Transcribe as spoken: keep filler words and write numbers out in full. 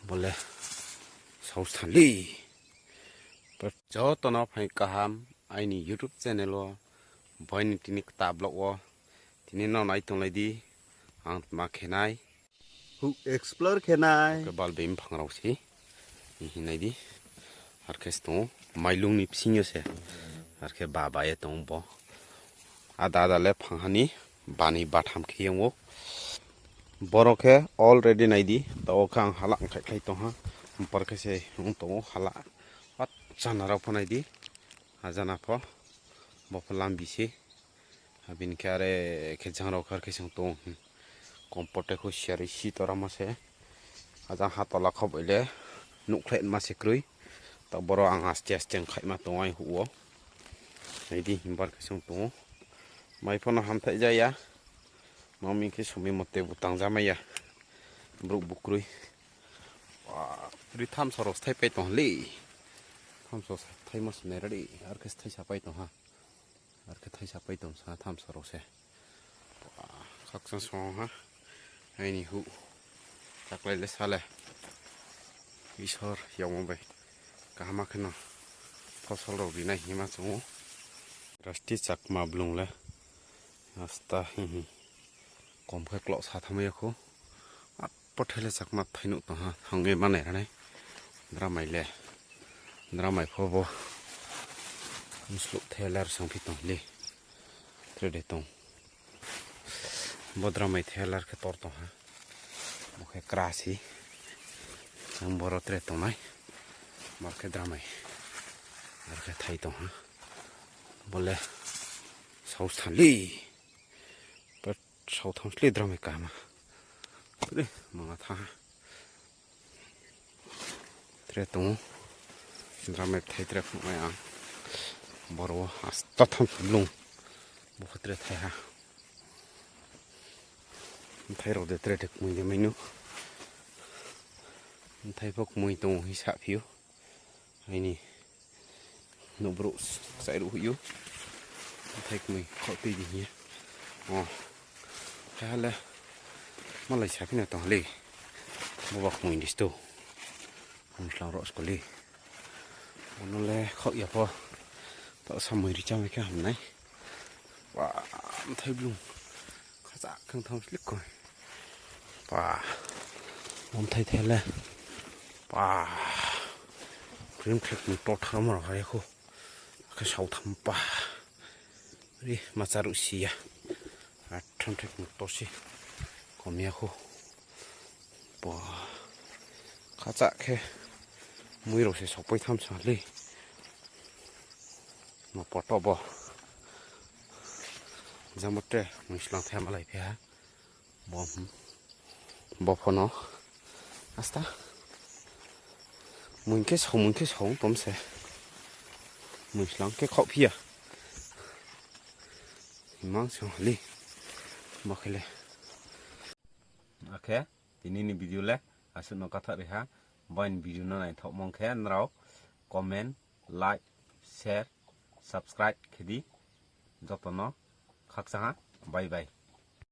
Bo le saotham le. Joto no phaing kaham aini YouTube channel wo, boini tini kta vlog wo, tini no nai tonglai di, ang tma khe nai. Huh explore khe nai. Khe bal being phang rao se. Hing nai di. Ar khe se tong ou, mailung ni bsing yo se. Ar khe ba ba ye tong ou bo. Ada ada le phang ha ni, ba ni ba tham khe yong ou. Boro khe already nai di, taoh wo khe ang hala khaihkhlai tong ha. Mpar khe se ong tong ou hala. Achana rao pho nai di. Ajana pho. Bo pho lambi se. Abini khe are khe jang rao khe ar khe se ong tong ou. Kompote kho siari si torama se. Ajang ha tola kho bai le nuhkhlaima se kroi. Taoh boro ang aste aste ongkhaihma tong ou aini huh wo. Nai di, himbar khe se ong tong ou. Mai pho no hamthai ja ya. Ma mi khe somi mote bu tang ja mai ya. Brouh bu kroi. Ri thamso rao sthai pai tong ha le. Thamso thaimo se nai ra di. Ar khe sthai sa pai tong ha. Ar khe thai sa pai tong sa thamso rao se. Khakchang song ha. Aini huh. Taklai le sa le. Isor yagmo bai kaham khe no phosol rao ri nai hingma chung ou. Rasti Chakma blung le. Asta hing hing. Kom khe kloh sa thanngmai ya khou. Apothe le Chakma thai nuh tong ha, thang ye manai ra nai. Dramai le. Dramai pho bo. Msluh the lar sangphi tong le. Tre de tong. Bo dramai the lar khe tor tong ha. Bo khe kra se. Ang boro tre tongnai. Mar khe dramai. Ar khe thai tong ha. Bo le saotham le. Saotham sle dramai kaham. Tre manga tha ha. Tre tong ou. Dramai bthai tre phnuh nai ang. Boro wo asta tham blung. Bo khe tre thai ha. Bthai rao de tre de kmui de mai nu. Bthai pho kmui tong ou hing saphi ou. Aini nouh brouh kchai ruh hoih ou. Bthai kmui khaoh tui di hing ye. O, khe ha le malai saphi na tong ha le. Bo ba kmui di sto. Mslang rao sko le. Bo no le khaoh ya pho. Taoh samoi ri chámai khe ham nai. Ba, bthai blung. Khacha khangtham slik koi. Ba, bthai the le. Ba, krim khrek ni tor tharma rao ha ya khou. Khe saotham pa. Ri ma chá ruh si ya. Atham thek ni tor se. Kom ya khou. Ba, khacha khe. Mui rao se saopai tham sa le. Ma poto bo. Jang bo tre mui slang the malai phi ha. Bo, hmm. Bo pho no. Asta. Mui khe sao, mui khe sao, tom se. Mui slang khe khaoh phi ya. Imang se le. Bo khe le. Akhe, tini ni video le asuh no katha ri ha. Boini video no naithaoh mong khe nrao comment, like, share, subscribe khe di. Joto no khakchang ha. Bye bye.